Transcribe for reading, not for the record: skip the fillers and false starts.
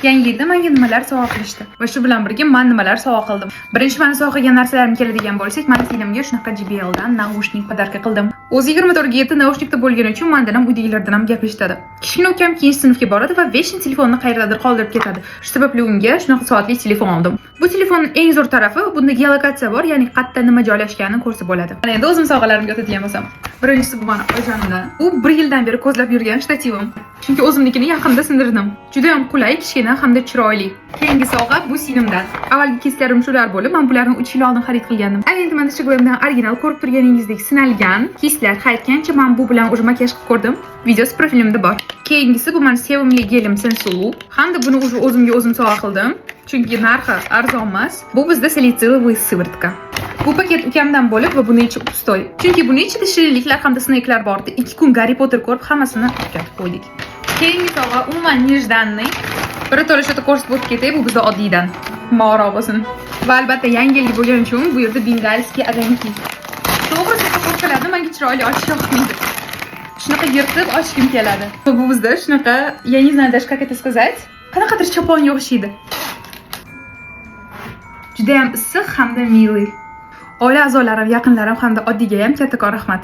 Yangi yilda menga nimalar sovg'a qilishdi va shu bilan birga man nimalar sovg'a qildim. Birinchi mani sovg'a qilgan narsalarim keladigan bo'lsak, man singlimga shunaqa JBLdan naushnik подарка qildim. O'zi 24 ga 7 naushnikda bo'lgani uchun mandan ham, uydagilardan ham gap eshitadi. Kichkina ukam keyingi sinfga boradi va вечно telefonni qayerdadir qoldirib ketadi. Shu sababli unga shunaqa soatli telefon oldim. Bu telefonning eng zo'r tarafi, bunda geolokatsiya bor, ya'ni qayerda nima joylashganini ko'rsa bo'ladi. Mana endi o'zim sovg'alarimga o'tadigan bo'lsam. Birinchisi bu mani oyijonimdan. U bir yildan beri ko'zlab yurgan shtativim. Chunki o'zimnikini yaqinda sindirdim. Juda ham qulay, kichkina hamda chiroyli. Keyingi sovg'a bu singlimdan. Avvalgi кейс larim shular bo'lib, men bularni 3 yil oldin xarid qilgandim. Ana endi mana Sheglamdan original, ko'rib turganingizdek sinalgan кейс lar. Aytgancha, men bu bilan уже makiyaj qilib ko'rdim. Videosi profilimda bor. Keyingisi bu mani sevimli gelim Sensulu. Hamda buni уже o'zimga o'zim sovg'a qildim. Chunki narxi arzon emas. Bu bizda салициловый сыворотка. Bu paket ukamdan bo'lib va buni ichi пустой. Chunki buni ichida shirinliklar hamda sneklar bor edi. 2 kun Garri Potter ko'rib, hammasini tugatib qo'ydik. Keyingi sovg'a umuman нежданный. Bir to'la shu ko'rsatib o'tib ketay, bu bizda oddiydan. Moro bo'lsin. Va albatta, yangi yilga bo'lgani uchun bu yerda бенгальский огоньки. To'g'risi, упаковка larni menga chiroyli ochish yoqmaydi. Shunaqa yirtib ochgim keladi. Va bu bizda shunaqa, я не знаю даже, как это сказать. Qanaqadir choponga o'xshaydi. Juda ham issiq hamda милый. Oila a'zolarim, yaqinlarim hamda oddiga ham kattakon rahmat.